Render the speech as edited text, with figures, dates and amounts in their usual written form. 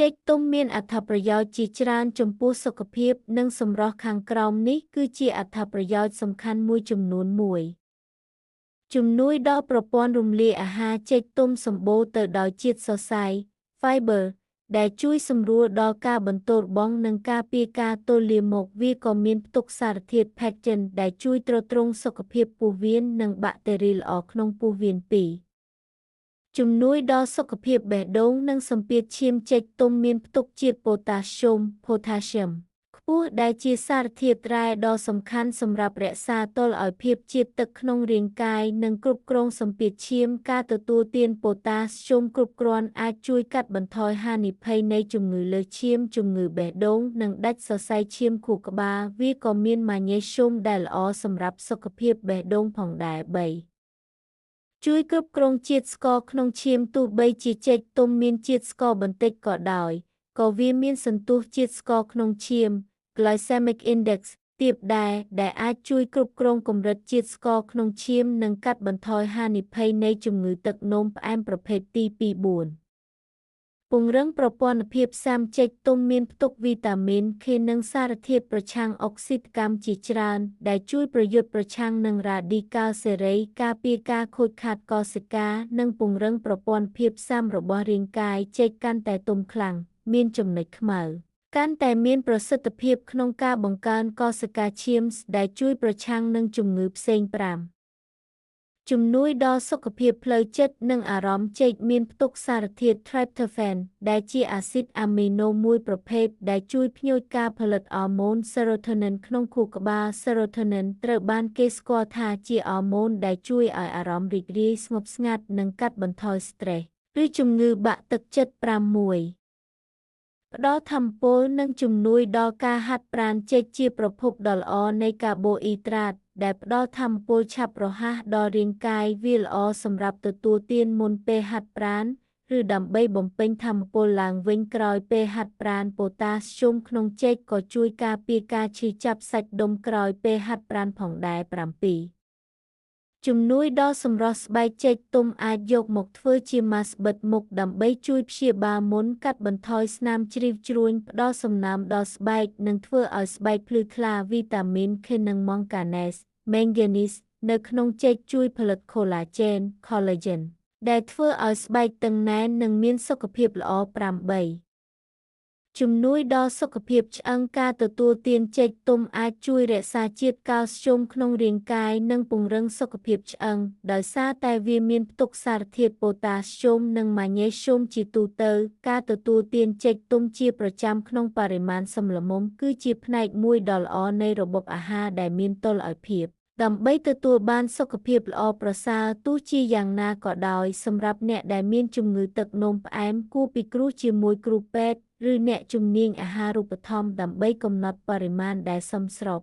ចេកទុំមានអត្ថប្រយោជន៍ជាច្រើនចំពោះសុខភាពនិងសម្រស់ខាងក្រោមនេះគឺជាអត្ថប្រយោជន៍សំខាន់មួយចំនួនមួយជំនួយដល់ប្រព័ន្ធរំលាយអាហារចេកទុំសម្បូរទៅដោយជាតិសរសៃ fiber ដែលជួយសម្រួលដល់ការបន្ទោរបង់និងការពារការទល់លាមកវាក៏មានផ្ទុកសារធាតុ pectin ដែលជួយទ្រទ្រង់សុខភាពពោះវៀននិងបាក់តេរីល្អក្នុងពោះវៀនពីរជំនួយដល់សុខភាពបេះដូងនិងសម្ពាធឈាមចេកទុំមានផ្ទុកជាតិប៉ូតាស្យូម potassium ខ្ពស់ដែលជាសារធាតុរ៉ែដ៏សំខាន់សម្រាប់រក្សាតុល្យភាពជាតិទឹកក្នុងរាងកាយនិងគ្រប់គ្រងសម្ពាធឈាមការទទួលទានប៉ូតាស្យូមគ្រប់គ្រាន់អាចជួយកាត់បន្ថយហានិភ័យនៃជំងឺលើសឈាមជំងឺបេះដូងនិងដាច់សរសៃឈាមខួរក្បាលវាក៏មានម៉ាញ៉េស្យូមដែលល្អសម្រាប់សុខភាពបេះដូងផងដែរ3ជួយគ្រប់គ្រងជាតិស្ករក្នុងឈាមទោះបីជាចេកទុំមានជាតិស្ករបន្តិចក៏ដោយក៏វាមានសន្ទុះជាតិស្ករក្នុងឈាម glycemic index ទាបដែរដែលអាចជួយគ្រប់គ្រងកម្រិតជាតិស្ករក្នុងឈាមនិងកាត់បន្ថយហានិភ័យនៃជំងឺទឹកនោមផ្អែមប្រភេទទី2 4ពង្រឹងប្រព័ន្ធភាពស៊ាំចេកទុំមានផ្ទុកវីតាមីន K និងសារធាតុប្រឆាំងអុកស៊ីតកម្មជាច្រើនដែលជួយប្រយុទ្ធប្រឆាំងនឹងរ៉ាឌីកាល់សេរីការពារការខូចខាតកោសិកានិងពង្រឹងប្រព័ន្ធភាពស៊ាំរបស់រាងកាយចេកកាន់តែទុំខ្លាំងមានចំណុចខ្មៅកាន់តែមានប្រសិទ្ធភាពក្នុងការបង្កើនកោសិកាឈាមដែលជួយប្រឆាំងនឹងជំងឺផ្សេង5ជំនួយដល់សុខភាពផ្លូវចិត្តនិងអារម្មណ៍ចេកមានផ្ទុកសារធាតុ tryptophan ដែលជាអាស៊ីតអាមីណូមួយប្រភេទដែលជួយភ្ញូចការផលិតអរម៉ូន serotonin ក្នុងខួរក្បាល serotonin ត្រូវបានគេស្គាល់ថាជាអរម៉ូនដែលជួយឲ្យអារម្មណ៍រីករាយស្ងប់ស្ងាត់និងកាត់បន្ថយស្ត្រេសឬជំងឺបាក់ទឹកចិត្ត6ផ្ដល់ថាមពលនិងជំនួយដល់ការហាត់ប្រាណចេកជាប្រភពដ៏ល្អនៃកាបូអ៊ីដ្រាតដែលផ្ដល់ថាមពលឆាប់រហ័សដល់រាងកាយវាល្អសម្រាប់ទទួលទានមុនពេលហាត់ប្រាណឬដើម្បីបំពេញថាមពលឡើងវិញក្រោយពេលហាត់ប្រាណប៉ូតាស្យូមក្នុងចេកក៏ជួយការពារការឈឺចាប់សាច់ដុំក្រោយពេលហាត់ប្រាណផងដែរ7ជំនួយដល់សម្រស់ស្បែកចេកទុំអាចយកមកធ្វើជាម៉ាស់បិទមុខដើម្បីជួយព្យាបាលមុនកាត់បន្ថយស្នាមជ្រីវជ្រួញផ្ដល់សំណើមដល់ស្បែកនិងធ្វើឲ្យស្បែកភ្លឺថ្លាវីតាមីន K និងម៉ង់កាណេស manganese នៅក្នុងចេកជួយផលិតកូឡាជែន collagen ដែលធ្វើឲ្យស្បែកតឹងណែននិងមានសុខភាពល្អ8ជំនួយដល់សុខភាពឆ្អឹងការទទួលទានចេកទុំអាចជួយរក្សាជាតិកាល់ស្យូមក្នុងរាងកាយនិងពង្រឹងសុខភាពឆ្អឹងដោយសារតែវាមានផ្ទុកសារធាតុប៉ូតាស្យូមនិងម៉ាញ៉េស្យូមជាទូទៅការទទួលទានចេកទុំជាប្រចាំក្នុងបរិមាណសមល្មមគឺជាផ្នែកមួយដ៏ល្អនៃរបបអាហារដែលមានតុល្យភាពដើម្បីទទួលបានសុខភាពល្អប្រសើរទោះជាយ៉ាងណាក៏ដោយសម្រាប់អ្នកដែលមានជំងឺទឹកនោមផ្អែមគួរពិគ្រោះជាមួយគ្រូពេទ្យឬអ្នកជំនាញអាហារូបត្ថម្ភដើម្បីកំណត់បរិមាណដែលសមស្រប